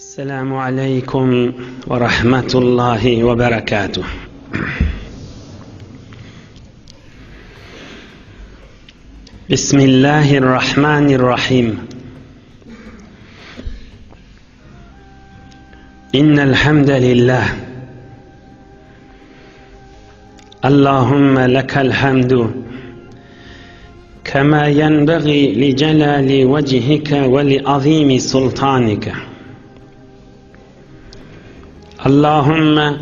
Esselamu aleýkum we rahmetullahi we berekatuh. Bismillahirrahmanirrahim. Innel hamdalillah. Allahumma lekel hamdu. كما ينبغي لجلال وجهك ولعظيم سلطانك اللهم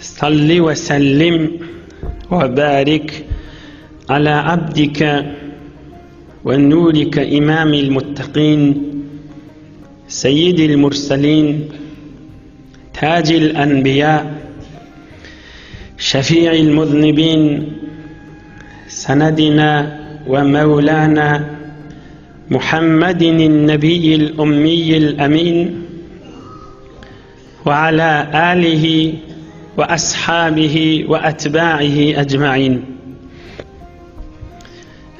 صل وسلم وبارك على عبدك ونورك إمام المتقين سيد المرسلين تاج الأنبياء شفيع المذنبين سندنا ومولانا محمد النبي الأمي الأمين وعلى آله وأصحابه وأتباعه أجمعين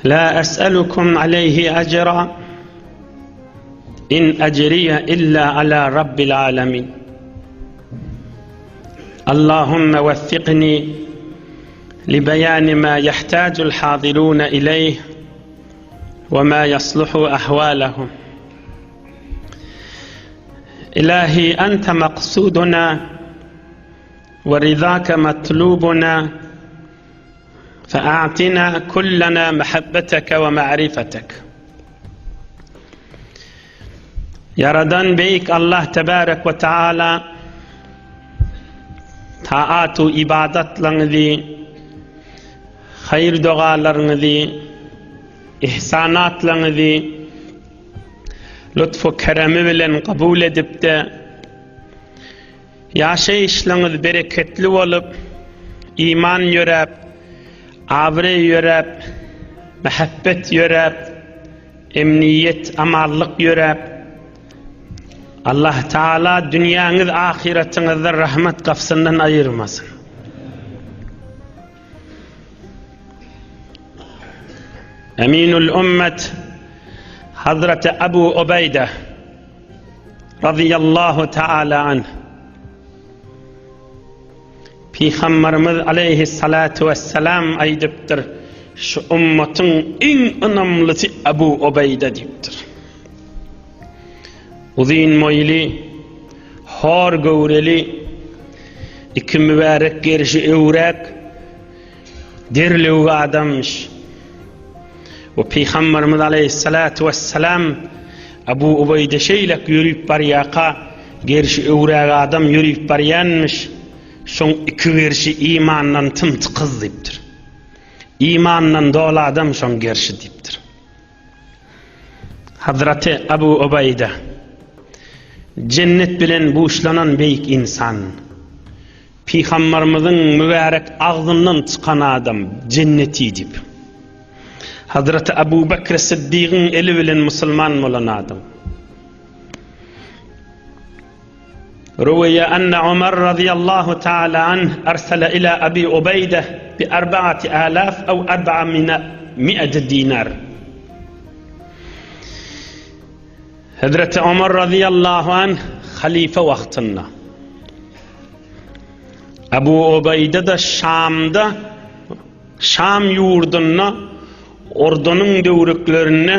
لا أسألكم عليه أجرا إن أجري إلا على رب العالمين اللهم وفقني لبيان ما يحتاج الحاضرون إليه وما يصلح أحوالهم إلهي أنت مقصودنا ورضاك مطلوبنا فأعطنا كلنا محبتك ومعرفتك Ýaradan Beýik Allah Tebarek we Taala taat u ibadatlaryňyzy, haýyr dogalaryňyzy, ihsanatlaryňyzy lutfu keremi bilen kabul edipde Ýaşaýyşlaryňyz bereketli bolup, iman ýöräp, abraý ýöräp, mähebbet ýöräp, emniýet, amanlyk ýöräp, Allah Taala dünýäňiz, ahyratyňyzda rahmet gapysyndan aýyrmasyn. Eminul Ummet Hazreti Abu Ubeýde Razyýallahu taala anh. Pygamberimiz aleyhissalatu vesselam aýdypdyr, şu ummatyň iň ynamlysy Abu Ubeýde diýipdir. Uzyn moýly, hor göwreli, iki mübärek gerşi öwräk, Derlewük adamyş. We Pygamberimiz aleýhissalatu wessalam Abu Ubeýde şeýlek ýörüp barýarka, gerşi öwräk adam ýörüp barýanmyş, şoň iki gerşi imandan tym-tykyz diýipdir. Imandan doly adam şoň gerşi diýipdir. Hazraty Abu Ubeýde jennet bilen buşlanan beýik ynsan. Pygambarymyzyň mübärek agzyndan çykan adam jenneti diýip. Hazreti Abu Bekr Siddigiň eli bilen musulman bolan adam. Ruwiya anna Umar radiyallahu ta'ala anh arsala ila Abi Ubeýde bi arba'ati alaf aw arba'a mi'ati dinar. Hezreti Omar razyýallahu anh halyfa wagtynda Abu Ubeýde-de Şamda, Şam ýurdunda Ordanyň döwreklerinde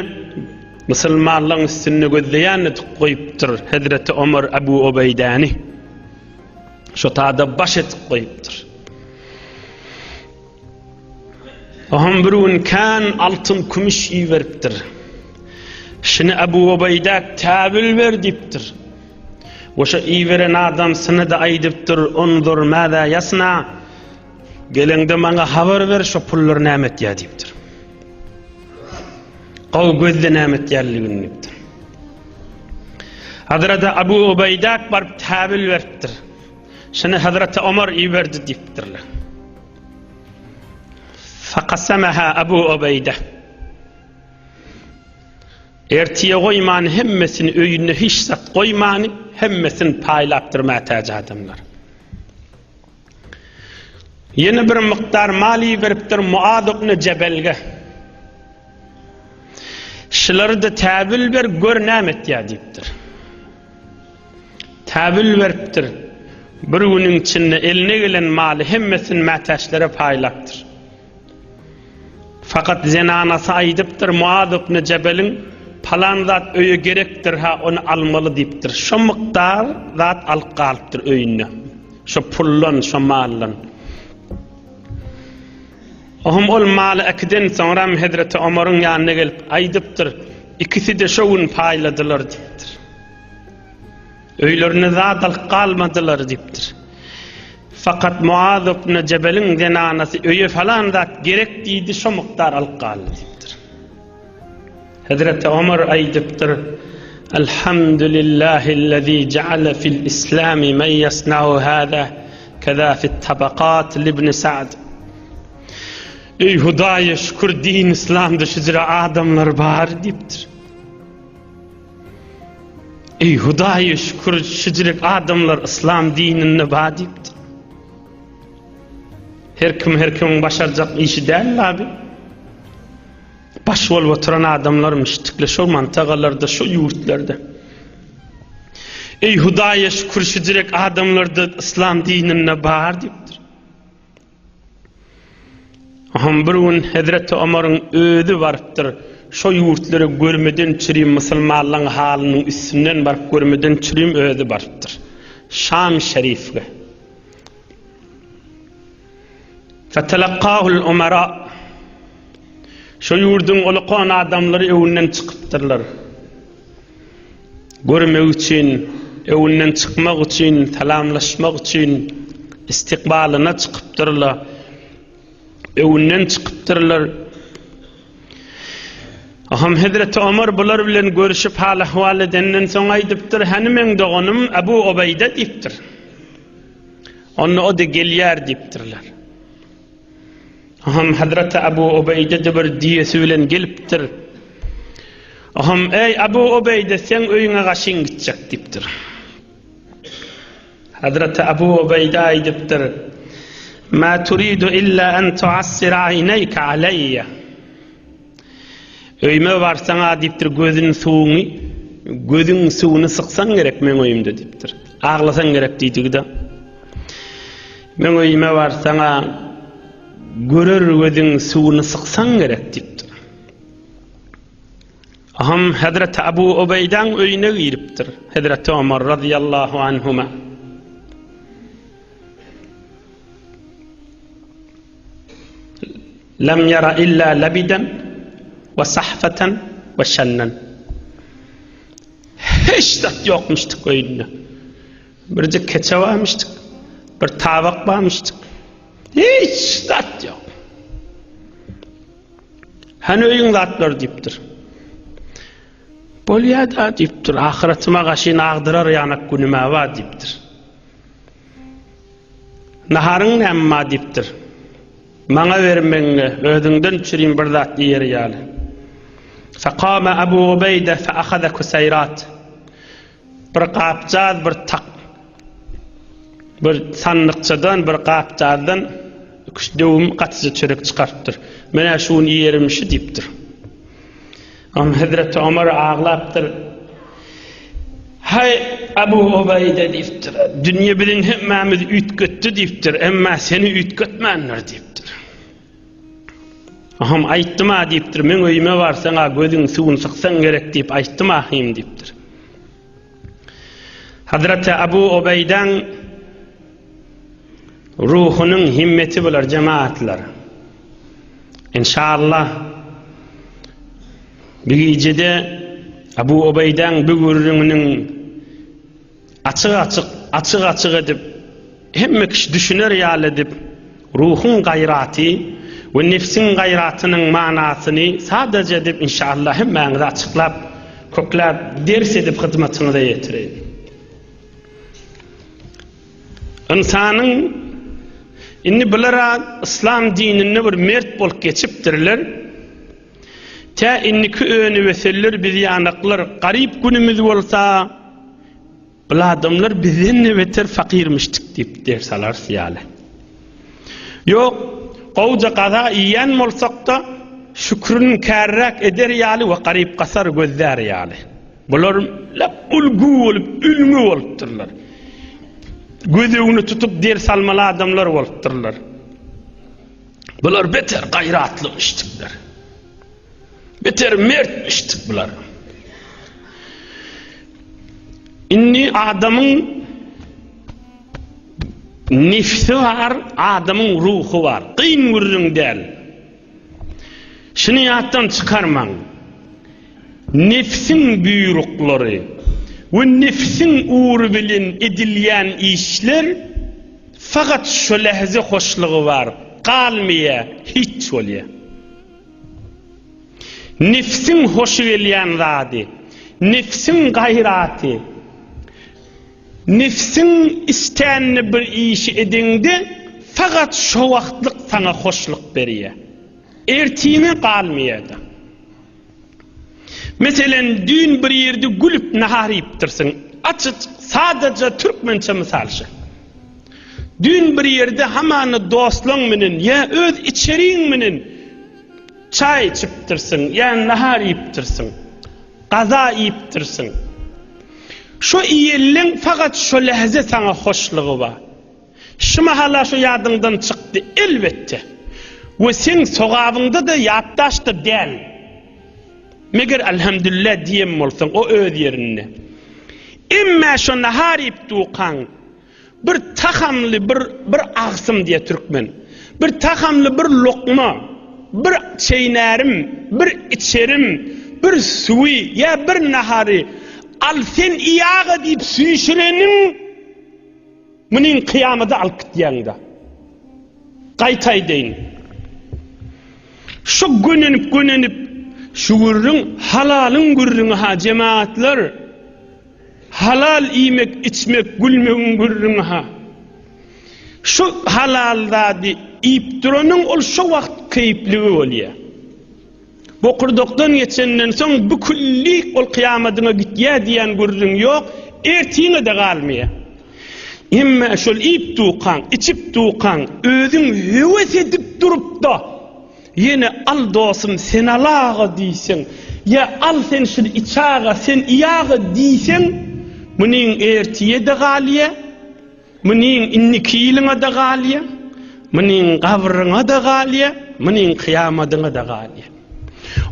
musulmanlaryň üstünde gözleýän edip goýupdyr Hezreti Omar Abu Ubeýdäni. Şo tada baş edip goýupdyr. Oňam bir gün kän altyn kümüş iberipdir. Şuny Abu Ubeýdä täwil ber diýipdir. We şo iberen adamsyna-da aýdypdyr, Unzur maza ýasna, geleňde maňa habar ber şo pullar näme etýär diýipdir. Gowy gözle näme etýärligini diýipdir. Hazreti Abu Ubeýdä baryp täwil beripdir. Şuny Hazreti Omar iberdi diýipdirler. Fakasamaha Abu Ubeýde. Ertiye goýman hemmesini öýünde hiç zat goýmany hemmesini paýlapdyr mätäç adamlar. Ýene bir mukdar mal iberipdir Muaz ibn Jebelge. Şulary da täbil ber gör näme etýär diýipdir. Täwil beripdir. Bir günüň içinde eline gelen maly hemmesini mätäçlere paýlapdyr. Fakat zenanasy aýdypdyr, Muaz ibn Jebeliň palan zat öýe gerekdir, ha ony almaly diýipdir. Şo mukdar zat alyp galypdyr öýünde. Şo puldan, şo maldan. Ohm ol maly äkiden soňram Hezreti Omaryň ýanyna gelip aýdypdyr, ikisi-de şo gün paýladylar diýipdir. Öýlerine zat alyp galmadylar diýipdir. Fakat Muaz ibn Jebeliň zenanasy öýe falan zat gerek diýdi, şo mukdar alyp galdy diýipdir. Hezreti Omar aýdypdyr, Elhamdülillahillezî jeale fil islami men ýasnau hâzâ keza fit tabakat libni Sa'd. Eý Hudaýa şükür din islamda şüjre adamlar bar diýipdir. Eý Hudaýa şükür şüjrek adamlar yslam dininde bar diýipdir. Her kim her kimiň başarjak işi däl abi. Baş bolup oturan adamlar müşdikle şo mantagalarda şo ýurtlarda. Eý Hudaýa şükür şüjrek adamlarda yslam dininde bar diýipdir. Aham bir gün Hezreti Omaryň özi barypdyr. Şo ýurtlara görmeden çürim musulmanlaryň halynyň üstünden baryp görmeden çürim özi barypdyr. Şam şerifge. Fetelakahul umara. Şo ýurduň ulukan adamlary öwünden çykypdyrlar. Görmek üçin, öwünden çykmak üçin, salamlaşmak üçin istikbalyna çykypdyrlar. Öwünden çykypdyrlar. Aham Hezreti Omar bular bilen görüşüp hal-ahwal edenden soň aýdypdyr, Hany meň doganym Abu Ubeýde diýipdir. Onda o-da gelýär diýipdirler. Aham Hazreti Abu Ubeýde-de bir düýesi bilen gelipdir. Aham, eý Abu Ubeýde, seň öýüňe gaşyn gitjek diýipdir. Hazreti Abu Ubeýde aýdypdyr, Ma turidu illa an tuassira aýneýke aleýýe. Öýüme barsaň-a diýipdir, gözüň suwuňy, gözüň suwuny syksaň gerek meň öýümde diýipdir. Aglasaň gerek diýdigi-de. Meň öýüme barsaň-a görer gözüň suwuny syksaň gerek diýipdir. Aham Hazreti Abu Ubeýdaň öýüne giripdir. Hazreti Omar radiyallahu anhuma. Lem ýara illa labiden we sahfatan we şennen. Hiç zat ýokmuşdyk öýünde. Birje keçe barmyşdyk, bir tabak barmyşdyk. Hiç zat ýok. Hany öýüň zatlary diýipdir. Bolýa-da diýipdir, ahyratyma gaşyn agdyrar ýanak günüm-ä bar diýipdir. Naharyň näme bar diýipdir. Maňa bermegiňe, özüňden çürim bir zat iýer ýaly. Fekame Abu Ubeýde fe ahaze kuseýrat. Bir gapjaz bir tak bir sandykçadan bir gapjazdan üç döwüm gatyja çörek çykarypdyr. Men-ä şu gün iýerim şu diýipdir. Oňa Hezreti Omar aglapdyr. Haý, Abu Ubeýde diýipdir. Dünýe biziň hemmämizi üýtgetdi diýipdir, emma seni üýtgetmändir diýipdir. Aham aýtdym-a diýipdir, meň öýüme barsaň-a gözüň suwuny syksaň gerek diýip aýtdym ahym diýipdir. Hazreti Abu Ubeýdäň ruhunyň himmeti bular jemaatlar. Inşallah bu gijede Abu Ubeýdäň bu gürrüňiniň açyk-açyk, açyk-açyk edip, hemme kişi düşüner ýaly edip, ruhuň gaýraty we nefsiň gaýratynyň manasyny sadaja edip inşallah hemmäňize açyklap, kökläp, ders edip hyzmatyňyza ýetireýin. Ynsanyň indi bulara yslam dininde bir mert bolup geçipdirler. Tä indiki önübeseller biz ýanaklar garyp günümiz bolsa, bul adamlar bizden-de beter fakirmişdik diýip ders alarys ýaly. Ýok, gowja gaza iýen bolsak-da, şükrün kärräk eder ýaly we garyp-gasar gözlär ýaly. Bular lap ulgy bolup, ülňi bolupdyrlar. Göz öňüne tutup ders almaly adamlar bolupdyrlar. Bular beter gaýratlymişdikler. Beter mertmişdik bular. Indi adamyň nefsi bar, adamyň ruhy bar. Kyn gürrüň däl. Şuny ýatdan çykarmaň. Nefsiň buýruklary we nefsiň ugry bilen edilýän işler fakat şo lähze hoşlugy bar, galmaýar, hiç bolýar. Nefsiň hoşy gelýän zady, nefsiň gaýraty, nefsiň istänini bir işi edeňde fakat şo wagtlyk saňa hoşluk berýär. Ertine galmaýar-da. Meselen, düýn bir ýerde gülüp nahar iýipdirsiň. Açyk, sadaja türkmençe mysal şu. Düýn bir ýerde hamana dostlaň menen ýa öz içeriň menen çaý içipdirsiň, ýa nahar iýipdirsiň, gaza iýipdirsiň. Şo iýenleň fakat şo lähze saňa hoşlugy bar. Şu mahala şo ýadyňdan çykdy, elbetde. We seň sogabyňda-da ýatdaş-da däl. Meger Alhamdulillah diýen bolsaň, o öz ýerinde. Emmä şo nahar iýip dukaň, bir tagamly bir bir agsym diýýär türkmen. Bir tagamly bir lokma, bir çeýnärim, bir içerim, bir suwy ýa bir nahary al sen iýaga diýip süýşüreniň, Munyň kyýamada alyp gitýäňda. Gaýta aýdaýyn. Şu gönenip gönenip şu gürrüň halalyň gürrüňi ha jemagatlar. Halal iýmek, içmek, gülmegiň gürrüňi ha. Şu halal zady iýip duranyň ol şo wagt keýpligi bolýar. Bokurdakdan geçenden soň bu külli ol kyýamadyňa gitýär diýen gürrüň ýok, ertiňe-de galmaýar. Emma şol iýip dukaň, içip dukaň, özüň höwes edip durup-da, ýene al dostum sen alaga diýseň, ýa al sen şuny içaga, sen iýaga diýseň, munyň ertiýe-de galýar, Munyň indiki ýylyňa-da galýar, munyň gabryňa-da galýar, munyň kyýamadyňa-da galýar.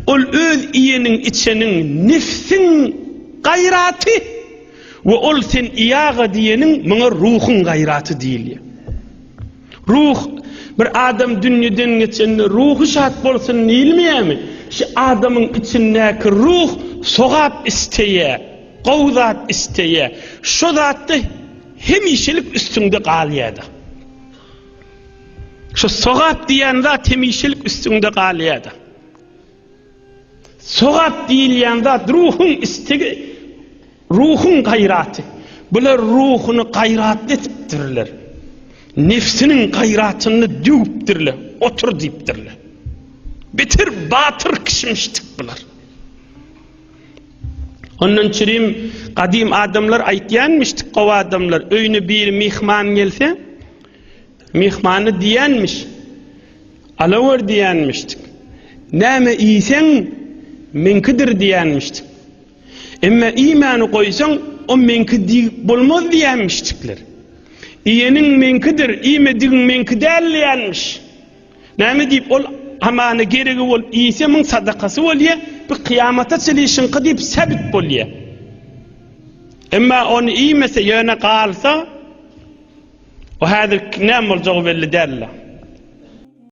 Ol öz iýeniň, içeniň, nefsiň gaýraty we ol sen iýaga diýeniň muňa ruhuň gaýraty diýilýär. Ruh, bir adam dünýeden geçende ruhy şat bolsun diýilmeýärmi? Şu adamyň içindäki ruh sogap isleýär. Gowy zat isleýä. Şo zatda hemişelik üstüňde galýada. Şo sogap diýen zat hemişelik üstüňde galýada. Sogap diýilýän zat ruhuň istegi, ruhuň gaýraty. Bular ruhuny gaýratly etipdirler. Nefsiniň gaýratyny döwüpdirler, otur diýipdirler. Beter batyr kişmişdik bular. Ondan çürim gadym adamlar aýtýanmyşdyk gowy adamlar öýüne biri myhman gelse myhmany diýenmiş alawer diýenmişdik. Näme iýseň meňkidir diýenmişdik. Emma iýmäni goýsaň o meňki diýip bolmaz diýenmişdikler. Iýeniň meňkidir, iýmedigiň meňki däl diýenmiş. Näme diýip ol hamana geregi bolup iýse muň sadakasy bolýa, bu kyýamata çenli şyňky diýip säbit bolýa. Emma ony iýmese ýöne galsa o häzir näme boljagy belli däl.